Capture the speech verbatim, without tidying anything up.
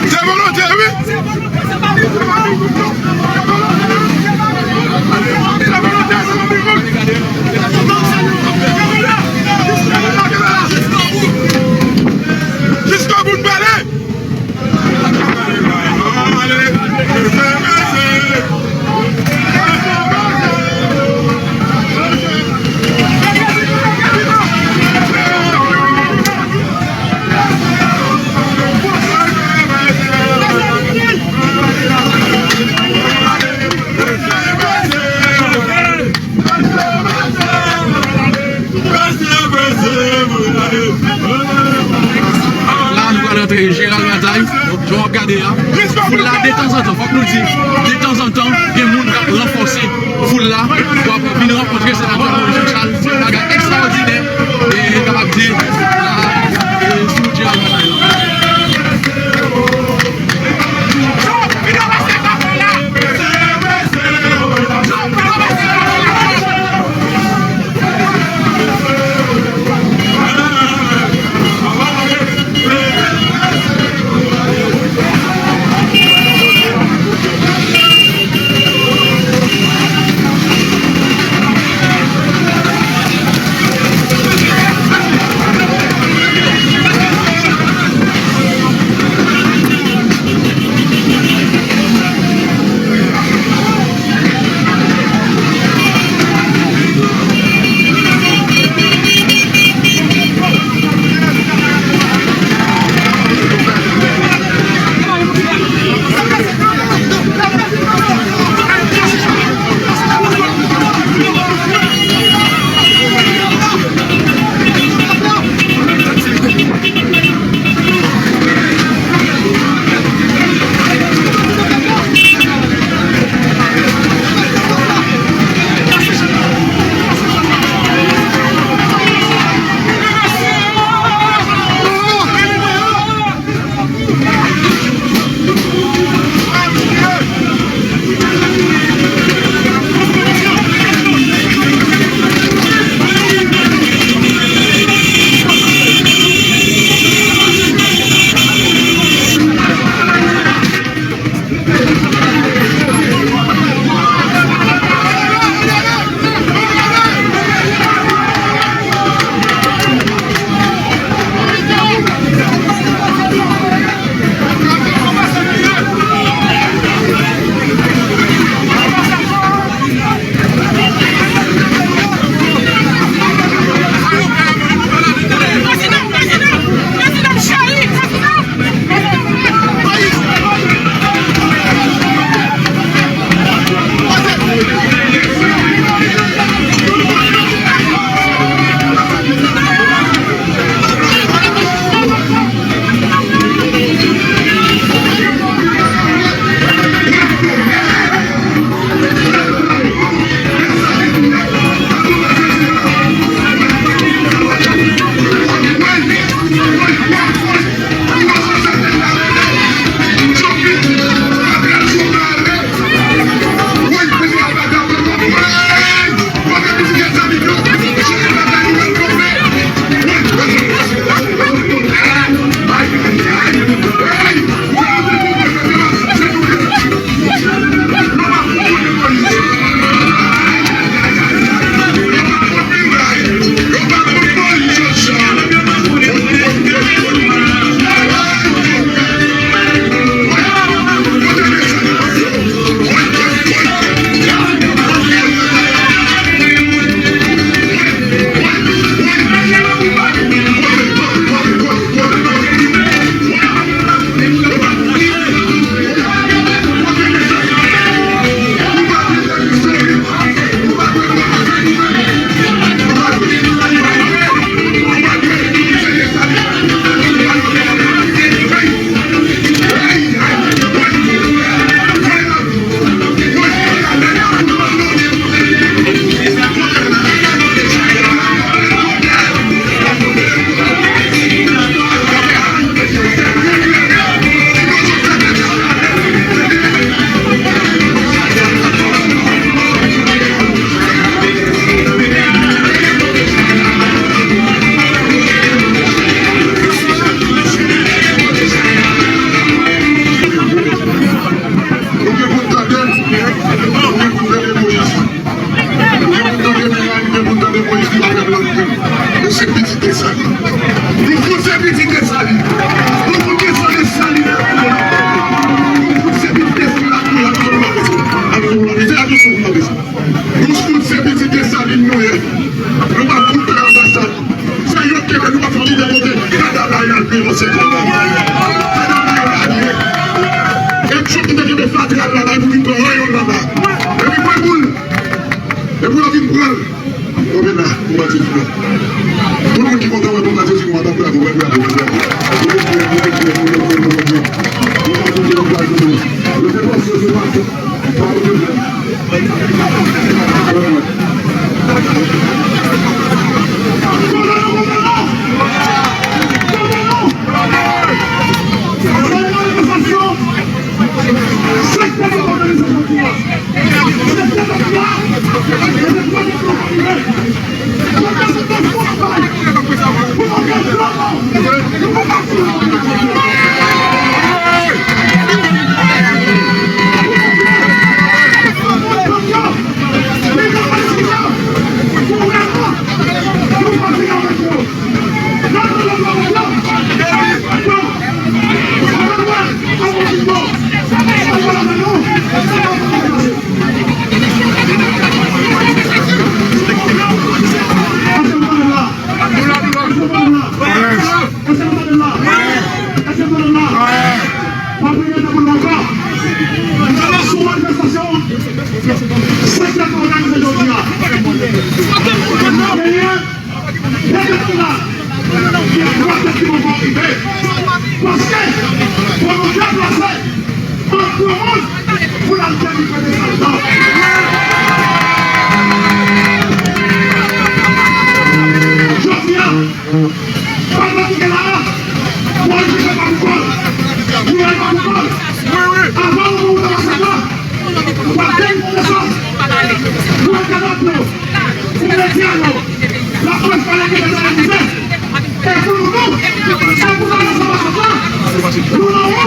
Se volonte, wi. Jiskobout n prale. Fòk nou di, detanzantan, gen moun k ap ranfòse foul la pou ap vin rankontre senatè Moïse Jean Charles. Se yon bagay ekstraòdinè e n kapab di la, e, sou djè batay la. Nou gen pou n tande, nou gen pou n tande Moyiz. Nou gen pou n tande Miray, nou gen pou n tande Moyiz ki pa fè plan pou nou. Nou se pitit Desalin. Nou fout se pitit Desalin. Nou fout Desalin, Desalin. Nou fout se pitit Desalin. Nou fout se pitit Desalin nou ye. Nou pa fout fè anbasad. Se yo ki fè nou pa fout lide kote kadav la y al peye yon sèt. Kadav la y al peye. E Trump ki te kenbe fatra l la, la, pou vin pran ranyon l la. Epi pran boul. Epi yo vin pran l. Yo vin la, pou bati di nou. Tout moun ki kontan wè pou bati di nou, ap bravo, wè bravo, wè bravo. Yo vin pran, yo vin pran, yo vin pran, yo vin pran. Yo pa fout yo pa fout. Yo te pran Paske, fò nou deplase ant granmoun pou n al delivre de sal tan. Jodi a, pa nan ki gen la a, pou al jije pa pou kò l, pou al pa pou kò l. Avan nou mouri nan sal tan, w ap delivre de sal. Pou al kapab pou medya yo, laprès pale de bezwen envite. E pou nou, nou, se pou nou ansanm ansanm la, nou nan